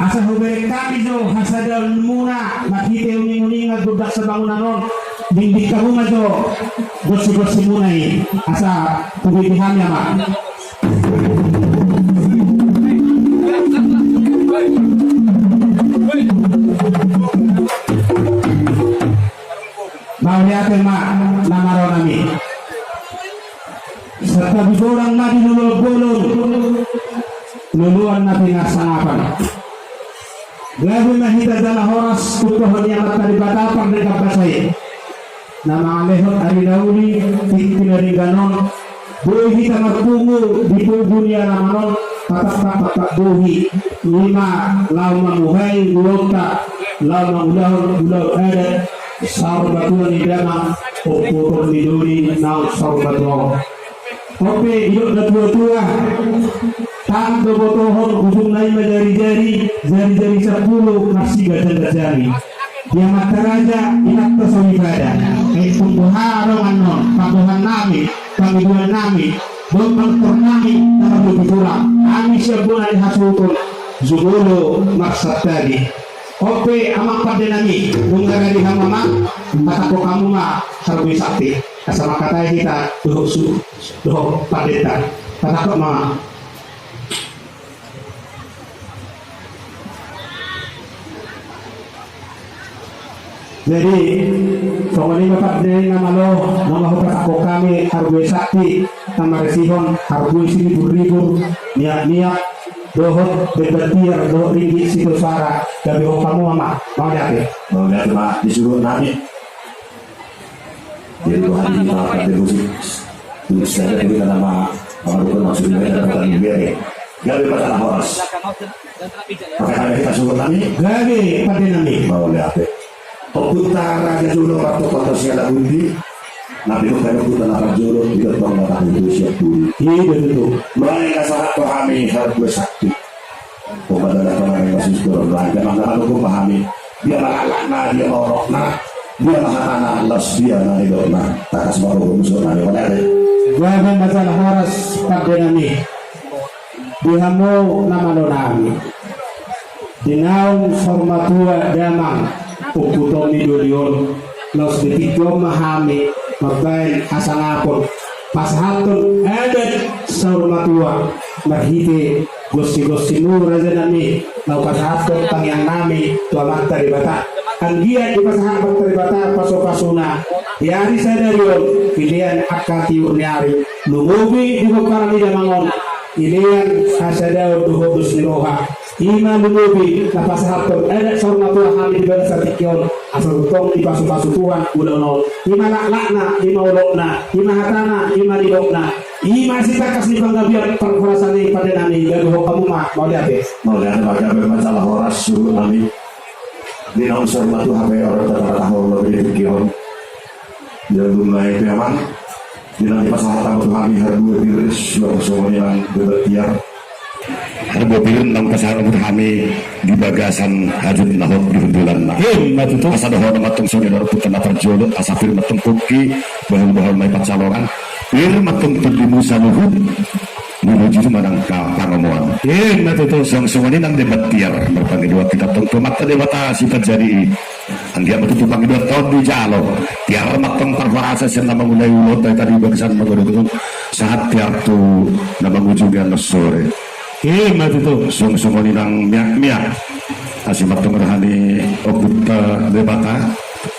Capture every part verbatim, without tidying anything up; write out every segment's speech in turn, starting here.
Asa hubereng hami jo hasadaonmuna marhite uninguningan gondang sabangunan on. Dingding hamu ma jo gonsigonsimuna i asa tubu di hami, Amang. Mauliate ma na malo nami. Santabi godang ma di loloan bolon, loloan na pinarsangapan. Gabe ma hita jala horas tu roha ni Amanta Debata pardenggan basa i, na mangalehon ari na uli, tingki na denggan on. Boi hita marpungu di pogu ni alaman on, patak-patak bohi, i ma laho mamuhai ulaonta, laho mangulahon ulaon adat. Saur matua ni damang, ompu tor ni doli naung saur matua on. On pe didok natuatua, tangan do botohon, ujungna i ma jarijari, jarijari sampulu marsiganjangganjangi. Di amanta raja, inanta soripada, ai tung boha dongan on, panggohan nami, pangidoan nami, dohot manortor nami na marlobi tulang, hami sian bona ni hasuhuton jumolo marsantabi. On pe amang pande nami, dung na rade hamu amang, patangkok hamu ma harbue sakti. Asa mangkatai hita dohot su, dohot pandeta. Patangkok ma. Jadi songon i ma pande na malo, nunga hupatangkok hami harbue sakti na marisihon harbue siribur-ribur, miak-miak, dohot demban tiar, dohot ringgit sitio soara. Gabe hot hamu ma, mauliate. Mauliate ma di suhut nami. Jadi Tuhan di dalam pandai musik. Terus saya dari nama Bapak Gubernur Maksud Ibu dan Bapak Ibu ya. Gabe ma jala horas. Pakai ada kita suhut nami. Gabe pande nami. Mauliate. Ompunta Raja Jolo, Ratu Pantas Siala Bundi. Napi tu kami ompunta na parjolo, di depan mata itu siap dulu. Iya, betul. Baik, sahat rohani, harbue sakti. Pemadalan kemarin masih turun lagi, maka menunggu pahami. Dia ma laklakna, dia ma olokna, dia ma hatana, laos dia ma nidokna. Takas ma roha musuh nami, mana ada? Gabe ma jala horas pande nami. Di hamu na malo nami. Di naung saur matua damang, ompu tor ni doli on, laos di tingki on ma hami mambahen hasangapon, pasahathon adat saur matua marhite gonsigonsimu raja nami, na hupasahathon tangiang nami tu Amanta Debata. Anggiat dipasahat Amanta Debata pasupasuna di ari sadari on, ilean angka tiur ni ari, lumobi di pomparan ni damang on, ilean hasadaon dohot dos ni roha. I ma lumobi na pasahathon adat saur matua hami di bagasan tingki on, asa tongtong dipasupasu Tuhan ulaon on. I ma laklakna, i ma olokna, i ma hatana, i ma nidokna. I ma sitangkas ni panggabean parhorasan i pande nami. Gabe hot hamu ma, mauliate. Mauliate ma, gabe ma jala horas suhut nami. Di naung saur matua hape orang tata-tata holo di tingki on. Di naung dumai pe amang. Di naung dipasahat hamu tu hami harbue pir, suang songon i nang demban tiar. Harbue pir naung pasahat hamu tu hami di bagasan hajut na hot di hundulanna. Ima tutu. Asa dohonon ma tong songon i dohot ompunta na parjolo, asa pir ma tong pongki, bahul-bahul ma i pansalongan. Pir ma tong tondimu saluhut, lumobi jujur manang ka pangomoan. Ima tutu. Suang songon i nang demban tiar, marpangidoan hita tong tu Amanta Debata Sipanjadi i. Anggiat ma tutu pangidoanta on dijalo. Tiar ma tong parhorasan sian na mangulahon ulaonta i tadi bagasan mangulahon, sahat tiar tu na mangujungi annon sore. Ima tutu. Suang songon i nang miak-miak. Asi ma tong roha ni ompunta Debata.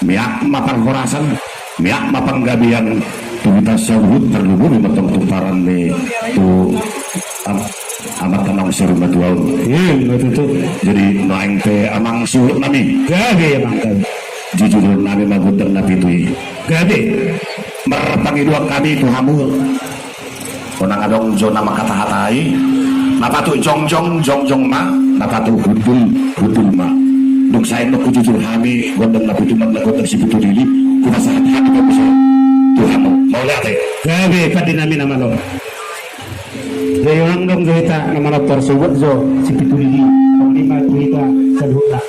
Miak ma parhorasan, miak ma panggabean tu hita saluhut, tarlumobi ma tong tu pomparan ni tu am-, amanta naung saur matua on. Ima tutu. Jadi nuaeng pe amang suhut nami. Gabe amang, gabe. Jujur nami ma gondang na pitu i. Gabe. Marpangidoan hami tu hamu. Unang adong jo na mangkatahatai. Na patut jongjong, jongjong ma. Na patut hundul, hundul ma. Dung sae nunga hujujur hami gondang na pitu, na gondang sipitu lili, hupasahat hami ma muse tu hamu. Mauliate. Gabe pande nami na malo. Jadi unang adong jo hita na manortor, sogot jo sipitu lili. Songon i ma tu hita saluhutna.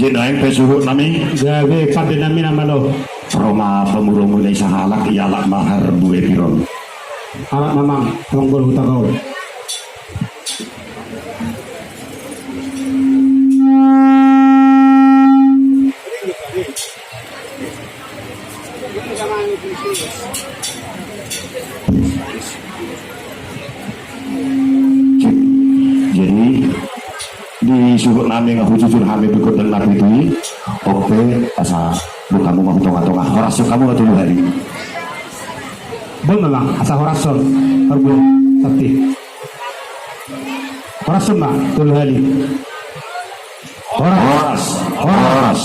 Jadi naeng pe suhut nami. Gabe pande nami na malo. Ro ma pamurumu na i sahalak, ialap ma harbue piron. Alap ma amang, tonggol hutagaol. Jadi di suhut nami nga hujujur hami berikut dan napi tu i. Oke, asa bukamu ma hu tonga-tonga, horashon hamu ma tolu hali. Boi ma amang, asa horashon. Harbue, santi. Horashon ma tolu hali. Horas. Horas.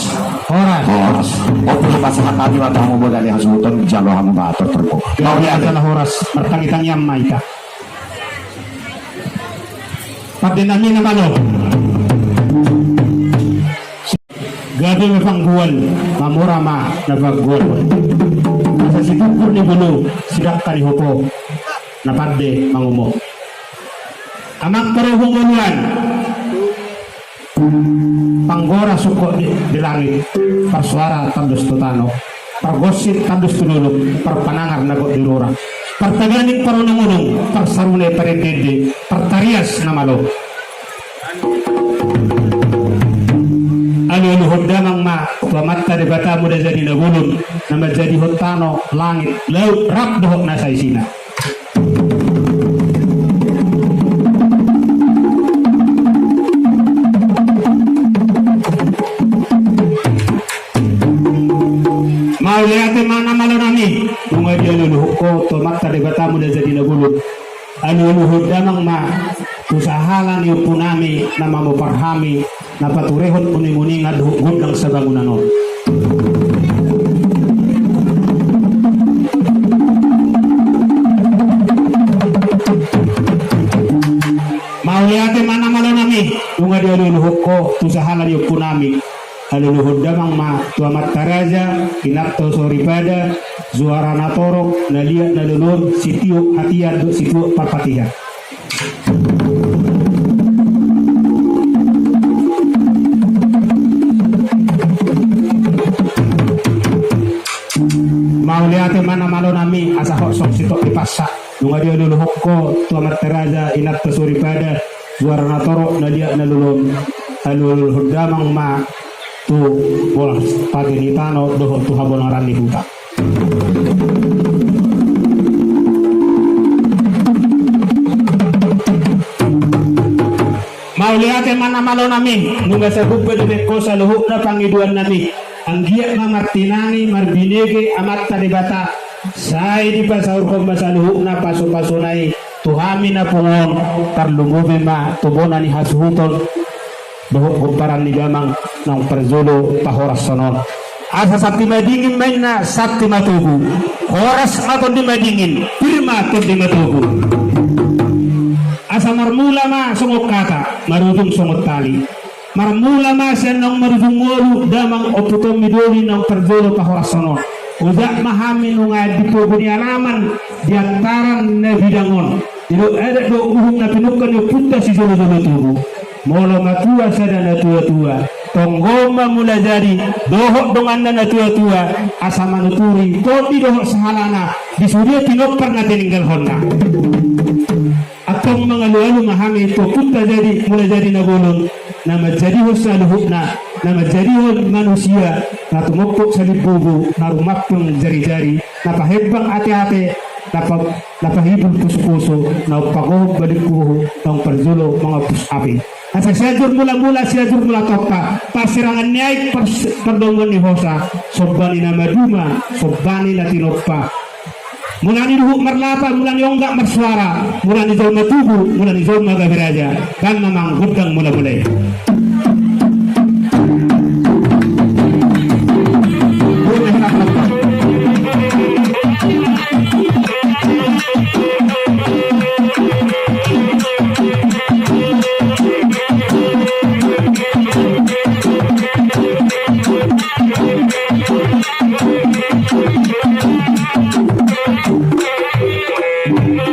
Horas. Horas. Oke, pasahat hami ma tu hamu, boha ni hasuhuton, jalo hamu ma tor terpo. Mauliate. Horas, martangi-tangian ma hita. Pande nami na malo. Gabe ma panggual, mamora ma na panggual. Asa situngkur ni bulu, sidangka ni hopo, na pande mangumo. Amang parhobung ngoluan. Panggora sungkot di, di langit, parsuara tandus tu tano, pargonsit tandus tu dolok, parpanangar na gok di rura, partaganing parunung-unung, parsarune parende-ende, partarias na malo. Alualuhon damang ma tu Amanta Debata Mulajadi Na Bolon, na manjadihon tano, langit, laut, rap dohot na saisina. Mauliate ma na malo nami, nunga dialualuhon ho tu Amanta Debata Mulajadi Na Bolon. Alualuhon damang ma tu sahala ni ompu nami na mamopar hami, na paturehon uning-uningan dohot gondang sabangunan on. Mauliate ma na malo nami, nunga dialualuhon ho tu sahala ni ompu nami. Alualuhon damang ma tu Amanta Raja, Inanta Soripada, Juara Natorop, na liat na lolo on, sitiop hatian dohot sitiop parpatihan. Mauliate ma na malo nami, asa hot songon sitop ni pansa, nunga dialualuhon ho tu Amanta Raja, Inanta Soripada, Juara Natorop, na liat na lolo on. Alualuhon damang ma tu bolas pande ni tano dohot tu habonaran ni huta. Mauliate ma na malo nami, nunga sabuba dibaen ho saluhutna pangidoan nami. Anggiat ma martinangi marbinege Amanta Debata, sai dipasaurhon ma saluhutna pasu-pasuna i tu hami na pungu on, tarlumobi ma tu bona ni hasuhuton dohot gomparan ni damang naung parjolo pahorashon on. Asa santi madingin ma inna, santi matogu. Horas ma tondi madingin, pir ma tondi matogu. Asa marmula ma songon hata, marujung songon tali. Marmula ma sian naung marujung ngolu damang omputon ni doli naung parjolo pahorashon on. Ojak ma hami nunga di pogu ni alaman di antaran na bidang on. Didok adat dohot uhum na pinungka ni ompunta sijolo-jolo tubu. Molo matua sada na tua-tua, tonggo ma Mulajadi dohot donganna na tua-tua, asa manuturi tondi dohot sahalana di sude pinompar na tininggalhonna. Antong mangalualu ma hami tu ompunta jadi Mulajadi Na Bolon, na manjadihon saluhutna, na manjadihon manusia, na tumompok salimbubu, na rumampang jari-jari, na pahembang ate-ate, na pa-, na pahibul pusu-pusu, na umpagohon balingku bohu, naung parjolo mangampus api. Asa Sianjur Mulamula, Sianjur Mulatompa, parsirangan ni aek, pars-, pardongan ni hosa, somba ni na maduma, somba ni na tinompa. Mula ni luhut marlapa, mula ni onggak marsuara, mula ni jolma tubu, mula ni jolma gabe raja, kan amang gondang mulamula i.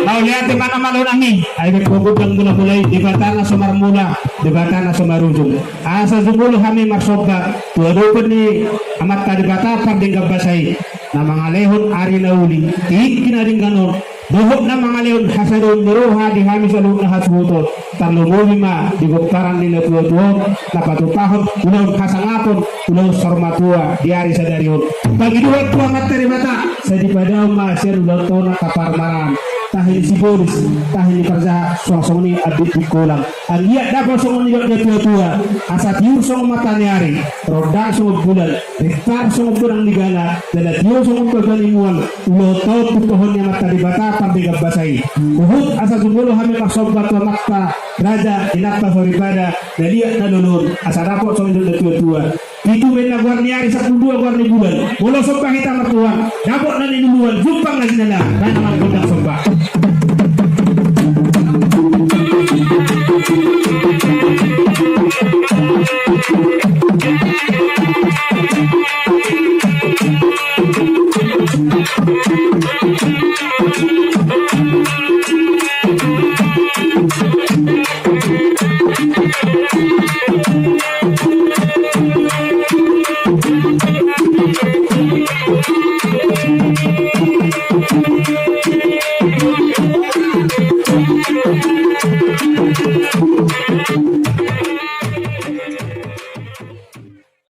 Mauliate ma na malo nami, ai be pogudang mula-mula i, Debata na so marmula, Debata na so marujung. Asa jumolo hami marsomba tu adopan ni Amanta Debata pardenggan basa i, na mangalehon ari na uli, tingki na denggan on, dohot na mangalehon hasadaan ni roha di hami saluhutna hasuhuton, tarlumobi ma di pomparan ni natua-tua on, na patupahon ulaon hasangapon, ulaon saur matua di ari sadari on. Pangidoan tu Amanta Debata, sai dipadaon ma sian ulaonta on angka parmaraan, tahi ni sibolis, tahi ni parjahat, suang songon i Ambitik Hulahulang. Anggiat dapot songon nidok ni natua-tua, asa tiur songon mata ni ari, rondang songon bulan, pintar songon bonang ni gala, jala tio songon baga ni mual, ulaonta on tumpahon ni Amanta Debata pardenggan basa i. Huhut asa jumolo hami marsomba tu amanta raja, inanta soripada, na liat na lolo on, asa dapot songon nidok ni natua-tua. Pitu ma inna goar ni ari, sampulu dua goar ni bulan. Molo somba hita martuhan, dapot na niluluan, jumpang na jinalahan. Baen ma gondang somba.